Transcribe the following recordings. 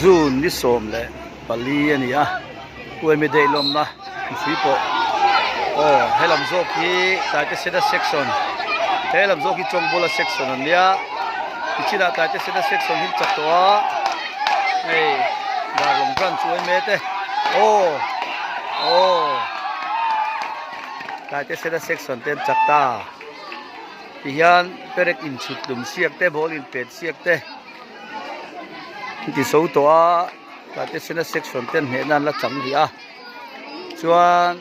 June ni 14 a ni a, Uaimi Day lawmna mipui pawh aw helam zawk hi Taitesena section helam zawk hi Chawngbawla section an nia tichinah Taitesena section hi an chak tawh a hei Darlawng branch Uaime te aw aw Taitesena section te an chak ta tihian perek inchhut tlum siak te ball inpet siak te an ti so tawh a. Tate sena section ten hnehna an la chang rih a chuan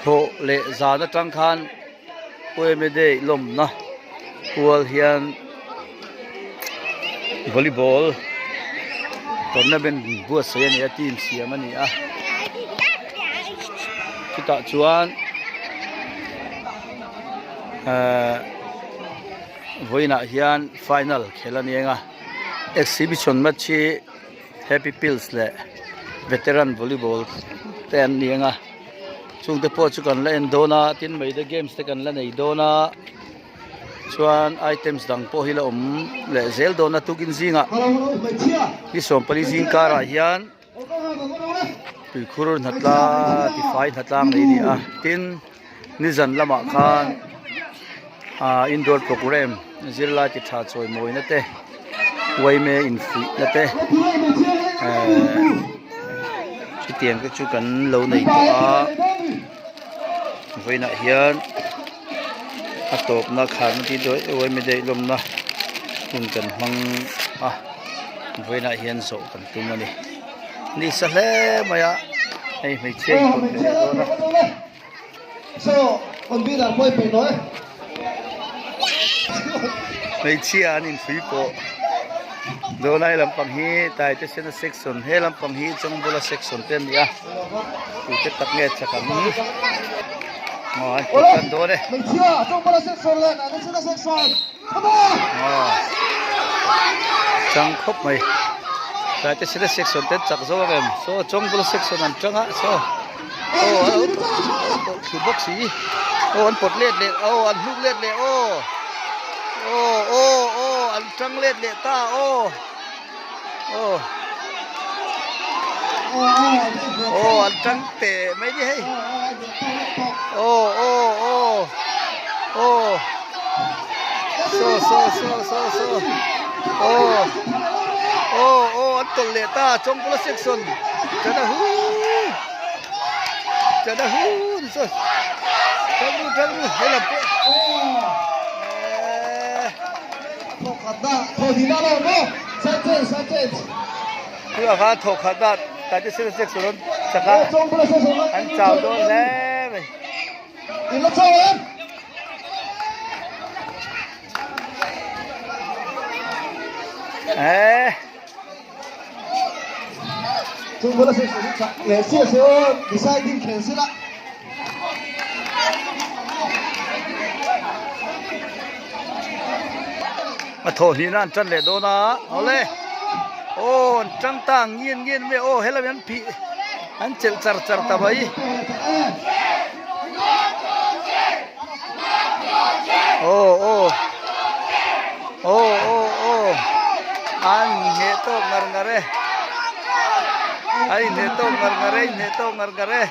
thawh leh zan atang khan Poeme Day lawmna kual hian volleyball tournament buatsaih a ni a team siam a ni a chutah chuan ehh vawiinah hian final khel a ni ang a. Exhibition match hi Happy Pills leh Veteran Volleyball te an ni ang a chungte pawh chu kan la en dawn a tin Maida games te kan la nei dawn a chuan items dang pawh hi la awm leh zel dawn a tukin zingah ni 14 zing karah hian tuikhur hnatla tifai hnatlang nei a ni a tin nizan lamah khan ah indoor programme zirlai ti tha chawi mawina te uaime infuihna te ehh chutiang te chu kan lo nei tawh a vawiinah hian a tawpna kharna tih daih uaime daih lawmna hun kan hmang a vawiinah hian zawh kan tum a ni ni sa hle mai a hei hmeichhia in pawt ve leh dawn a. Hmeichhia an inpui pawh dawn a he lampang hi Taitesena section he lampang hi Chawngbawla section te an ni a tute tak nge chak ang aw an pawt tan dawn e aw chang khawp mai Taitesena section te an chak zawk ang em saw Chawngbawla section an tang a saw. Aw a lo tawlh thlu bawk si aw an pawt let leh aw an hluk let leh aw aw aw aw an tang let leh ta aw aw aw an tang teh mai ni hei aw aw aw aw saw saw saw saw saw aw aw aw an tawlh leh ta chawngkula section chana hu chana hu ni saw tang ru tang ru he lam pawh tunah khan thawk khat a tate section an chak a an chau dawn hle mai. Eh. A thawh hnihna an tan leh dawn a awle aw an tang ta ang ngian ngian mai aw helai an phih an chelh char char ta mai. Aw aw aw aw aw an inhneh tawk ngar ngar e a inhneh tawk ngar ngar e inhneh tawk ngar ngar e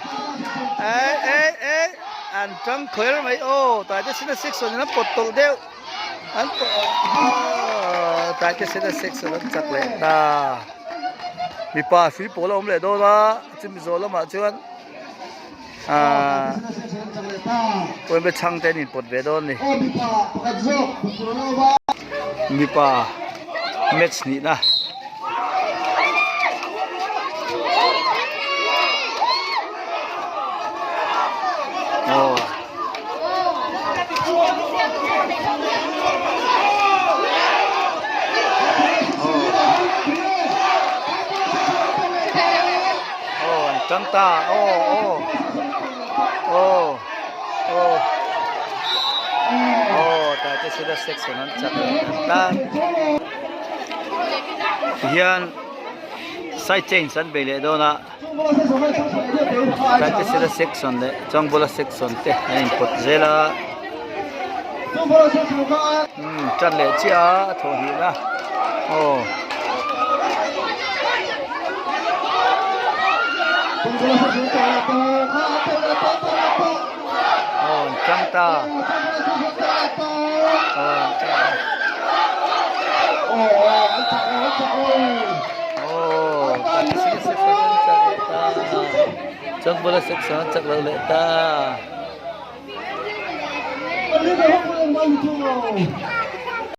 eh eh eh an tang kher mai aw tlai te sina section in an pawt tawlh deuh an pawt aw tlai te sina section an chak leh ta mipa hrui pawl a awm leh dawn a chumi zawh lamah chuan. Ahh Uaime chhang te an inpawt ve dawn a ni mipa match nihna aw. Aw an tang ta aw aw aw aw aw tlai te sila section an chak leh an tan tihian side change an bei leh dawn a tlai te sila section leh changbula section te an inpawt zel a umm tan leh chiah a a thawh hnihna aw. Aw an chang ta. Aw an chang ta. Aw 36 section an chak leh ta. Chawngbawla section an chak lo leh ta.